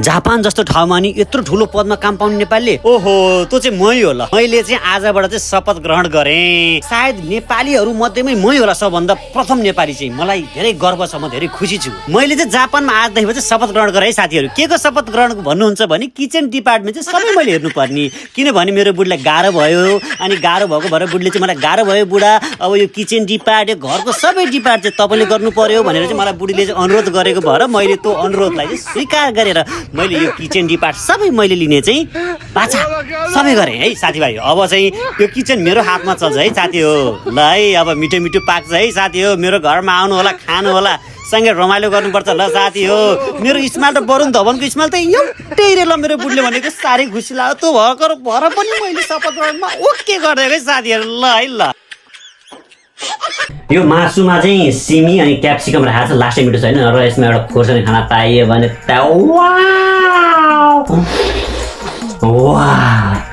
Japan जस्तो ठाउँमा नि यत्रो ठुलो पदमा काम पाउने नेपालीले ओहो त्यो चाहिँ मै होला। मैले चाहिँ आजबाट चाहिँ शपथ ग्रहण गरेँ। सायद नेपालीहरू मध्येमै मै होला सबभन्दा प्रथम नेपाली चाहिँ। मलाई धेरै गर्व छ, म धेरै खुसी छु। मैले चाहिँ जापानमा आजदेखि चाहिँ शपथ ग्रहण गरेँ है साथीहरू। के को शपथ ग्रहण भन्नुहुन्छ भने किचन डिपार्टमेन्ट चाहिँ सबै मैले हेर्नुपर्ने, किनभने मेरो बुढीलाई गाह्रो भयो, अनि गाह्रो भएको भएर बुढीले चाहिँ मलाई गाह्रो भयो बुढा अब यो किचन डिपार्ट यो घरको सबै डिपार्ट चाहिँ तपाईँले गर्नु पर्यो भनेर चाहिँ मलाई बुढीले चाहिँ अनुरोध गरेको भएर मैले त्यो अनुरोधलाई चाहिँ स्वीकार गरेर मैले यो किचन डिपार्ट सबै मैले लिने चाहिँ बाछा सबै गरेँ है साथीभाइ। अब चाहिँ यो किचन मेरो हातमा चल्छ है साथी हो। ल है अब मिठो मिठो पाक्छ है साथी हो। मेरो घरमा आउनु होला, खानु होला, सँगै रमाइलो गर्नुपर्छ ल साथी हो। मेरो इस्माइल र वरुण धवनको इस्माइल त एउटै रे ल। मेरो बुढीले भनेको साह्रै खुसी लाग्यो। त्यो भएर पनि मैले शपथ ग्रहणमा ओके गरिदिएको है साथीहरू। ल है ल यो मासुमा चाहिँ सिमी अनि क्याप्सिकम राखेको छ, लास्टै मिठो छैन र यसमा एउटा खोर्सानी खाना पाइयो भने वाह